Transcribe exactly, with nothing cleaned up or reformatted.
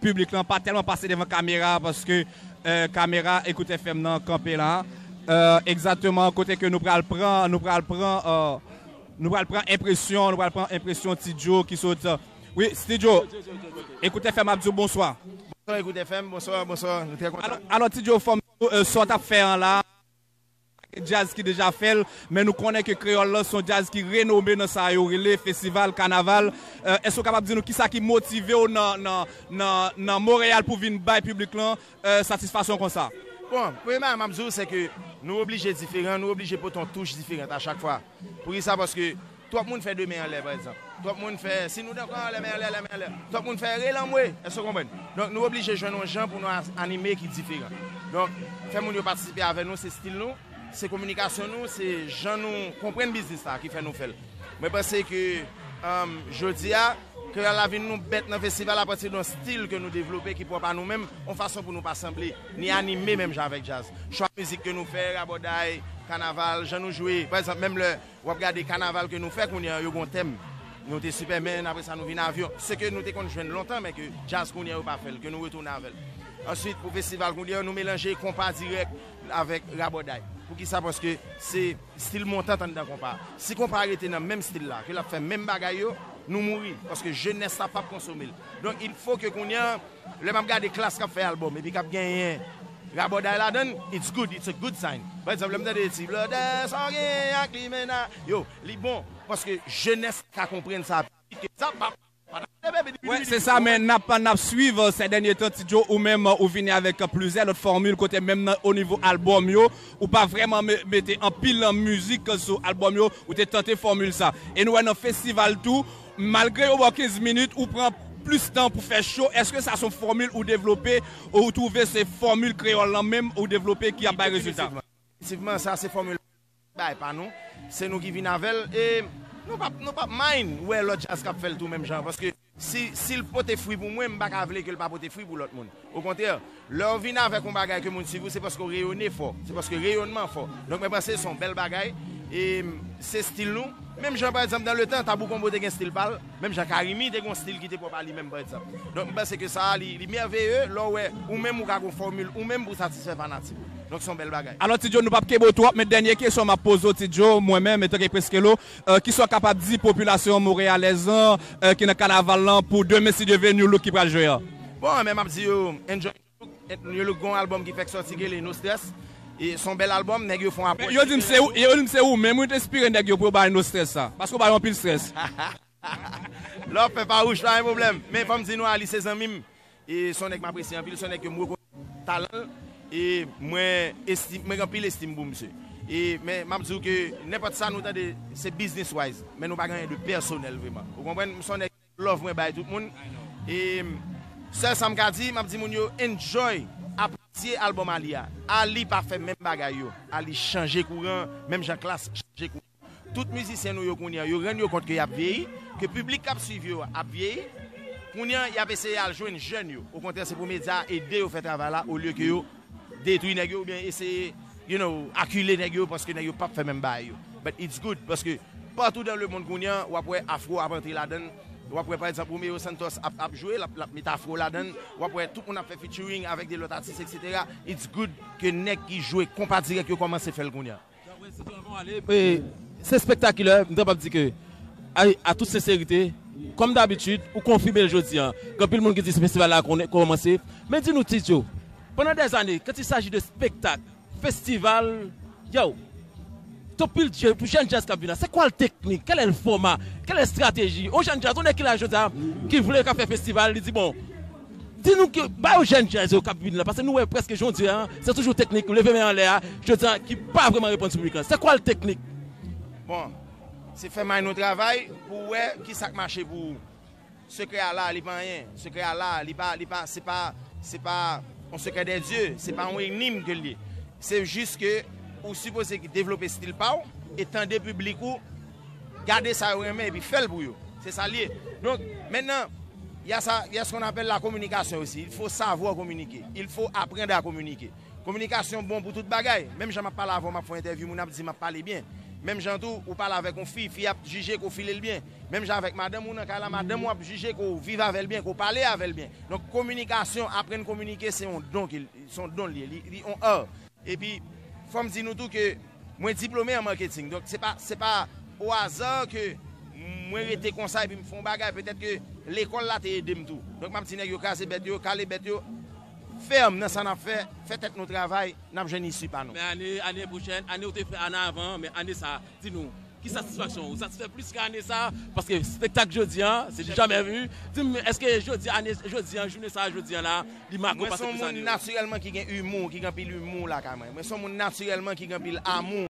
piblik lan pa tèlman pase devan kamera paske eh, kamera Ecoute F M nan kanpe la. Eh, egzakteman kote ke nou pral pran, nou pral pran, eh, nou pral pran enpresyon, nou pral pran enpresyon Ti Djo ki sot. Wi, Ti Djo, Ecoute F M ap di w bonswa. Bonswa, Ecoute F M, bonswa, bonswa, nou trè kontan. Alò, alò Ti Djo, fò m di w, eh, sa w t ap fè an la, djaz ki deja fè l, men nou konnen ke kreyòl lan se yon djaz ki renome nan sa yo rele festival, kanaval. Eh, èske w kapab di nou kisa ki motive w nan, nan, nan, nan Monreyal pou vin bay piblik lan eh, satisfaksyon konsa? Bon, premye bagay m ap di w, se ke nou oblije diferan, nou oblije pote yon touch diferan a chak fwa. Poukisa? Paske twòp moun fè de men anlè, pa egzanp. Twòp moun fè, si nou dakò anlè, men anlè, anlè, men anlè. Twòp moun fè rele anmwe, èske w konprann? Donk, nou oblije jwenn yon jan pou nou a- anime ki diferan. Donk, fè moun yo patisipe avè nou, se estil nou, se kominikasyon nou, se jan nou konprann biznis la ki fè nou fè l. Mwen panse ke, um, jodi a, Kreyòl la vin nou bèt nan festival apati de yon estil ke nou devlope ki pwòp a nou menm, yon fason pou nou pa sanble, ni anime menm jan avèk djaz. Chwa mizik ke nou fè, rabòday, kanaval, jan nou jwe. Pa egzanp, menm lè w ap gade kanaval ke nou fè kounye a, yo gen yon tèm. Nou te Superman, apre sa nou vin avyon. Se ke nou te konn jwenn lontan, men ke djaz kounye a yo pa fè l, ke nou retounen avè l. Answit, pou festival kounye a, nou melanje konpa dirèk avèk rabòday. Poukisa? Paske se estil montant anndan konpa. Si konpa rete nan menm estil la, ke l ap fè menm bagay yo, nou mouri. Paske jenès la p ap konsome l. Donk, il faut ke kounye a, lè m ap gade Klass k ap fè albòm, epi k ap genyen rabòday ladan l, it's good, it's a good sign. Pa egzanp, lè m tande ti blòdè, sa w gen ak li menna, yo, li bon. Paske jenès la ka konprann sa pi vit ke sa p ap Wè, se sa, men n ap, n ap swiv, eh, sè dènye tan, Ti Djo, ou menm, eh, ou vini avèk, eh, plizyè lòt fòmil, kote menm nan, o nivo albòm yo, ou pa vrèman me- mete anpil, eh, mizik, eh, sou albòm yo, ou te tante fòmil sa. E nou wè nan festival tou, malgre yo ba w kenz minit, ou pran plis tan pou fè cho. Èske sa se yon fòmil ou devlope, ou twouve se fòmil kreyòl lan menm ou devlope ki ap bay rezilta? Efektivman, efektivman, sa se fòmil bay pa nou. Se nou ki vin avè l. E nou p ap, nou p ap mind wè lòt djaz k ap fè l tou menm jan. Paske si, si l pote fwi pou mwen, m pa ka vle ke l pa pote fwi pou lòt moun. Okontrè, lè w vin avèk yon bagay ke moun swiv ou, se paske w reyone fò. Se paske reyònman fò. Donk, mwen panse se yon bèl bagay. E se estil nou. Menm jan, pa egzanp, dan letan, Tabou Konbo te gen estil pa l. Menm jan Carimi te gen yon estil ki te pwòp a li menm, pa egzanp. Donk, m panse ke sa a, li, li mèveye lè w wè ou menm ou ka gen yon fòmil ou menm pou satisfè fanatik ou. Donk, se yon bèl bagay. Alò, Ti Djo, nou p ap kenbe w twòp, men dènye kesyon m ap poze w, Ti Djo, mwen menm, antanke Preskelo, eh, kisa w kapab di popilasyon monreyalèz lan, eh, ki nan kanaval lan pou demen, si Dye vle, New Look ki pral jwe an? Bon, men m ap di yo, enjoy New Look. New Look gen yon albòm ki fèk sòti ki rele No Stress. E se yon bèl albòm, nèg yo fè yon apwòch diferan. Yo di m se ou, yo di m se ou menm ou te enspire nèg yo pou yo bay No Stress sa. Paske w bay anpil strès. Lè w ap fè fawouch, pa gen pwoblèm. Men fò m di nou, Ali se zanmi m. E se yon nèg m apresye anpil, se yon nèg ke m rekonèt talan l. E mwen estim, mwen gen anpil estim pou misye. E, men m ap di w ke nenpòt sa nou tande, se business wise. Men nou pa gen anyen de pèsonèl vrèman. Ou konprann? M se yon nèg love mwen bay tout moun. E sèl sa m ka di, m ap di moun yo enjoy, apresye albòm Ali a. Ali pa fè menm bagay yo. Ali chanje kouran, menm jan Klass chanje kouran. Tout mizisyen nou yo kounye a, yo rann yo kont ke y ap vyeyi, ke piblik k ap swiv yo a ap vyeyi. Kounye a, y ap eseye al jwenn jèn yo. Okontrè, se pou medya a ede yo fè travay la, olye ke yo detwi nèg yo oubyen eseye, you know, akile nèg yo paske nèg yo p ap fè menm bagay yo. But it's good, paske patou dan lemonn kounye a, w ap wè afro ap antre ladan l. W ap wè, pa egzanp, Romeo Santos ap, ap jwe, l ap, l ap met afro ladan l. W ap wè tout moun ap fè featuring avèk de lòt atis, etsetera. It's good ke nèg ki jwe konpa dirèk yo kòmanse fè l kounye a. Dapre Ti Djo, avan w ale, e, se spektakilè, m ta pap di ke, a, a tout senserite, kòm dabitid, ou konfime l jodi a. Gen anpil moun ki di se festival la konnen, kòmanse. Men di nou, Ti Djo, pandan dèzane, quand il s'agit de spectacle, festival, yo, t anpil djè-, pou jèn djaz k ap vin la, c'est quoi le technique? Quel est le format? Quelle est la stratégie? On jèn djaz, on nèg ki la jodi a, ki vle ka fè festival, li di, bon, di nou ke, ba yo jèn djaz yo k ap vin la, paske nou wè prèske jodi a, se toujou teknik, leve men anlè a, jodi a, ki pa vrèman reponn sou piblik lan. C'est quoi le technique? Bon, se fè may nou travay pou wè ki sa k mache pou ou. Sekrè a la, li pa anyen. Sekrè a la, li pa, li pa, se pa, se pa yon sekrè dè dye, se pa yon enim ke l ye. Se jis ke ou sipoze devlope estil pa w e tande piblik ou, gade sa yo renmen epi fè l pou yo. Se sa l ye. Donk, mentnan, y a sa, y a ce qu'on appelle la communication aussi. Il faut savoir communiquer. Il faut apprendre à communiquer. Kominikasyon bon pou tout bagay. Menm jan m ap pale avè w, m ap fè yon entèvyou, moun ap di m ap pale byen. Menm jan tou, ou pale avèk yon fi, fi ap jije ke w file l byen. Menm jan avèk madanm ou nan kay la, madanm ou ap jije ke w viv avè l byen, ke w pale avè l byen. Donk, kominikasyon, aprann kominike, se yon don ke l, se yon don l ye, li, li yon art. Epi, fò m di nou tou ke mwen diplome an marketing. Donk, se pa, se pa o aza ke mwen rete konsa epi m fè yon bagay. Petèt ke lekòl la te ede m tou. Donk, m ap di nèg yo kraze bèt yo, kale bèt yo, fèm nan sa n ap fè, fè tèt nou travay, n ap jwenn isi pa nou. Men ane, ane pwochèn, ane ou te fè ane avan, men ane sa, di nou, ki satisfaksyon ou? Ou satisfè plis ke ane sa? Paske spektak jodi an, se du jamais vu. Di m, èske jodi, ane, jodi an, jounen sa, jodi an la, li make w pase plis ane yo? Mwen se yon moun natirèlman ki gen imou, ki gen anpil imou lakay mwen. Mwen se yon moun natirèlman ki gen anpil amou.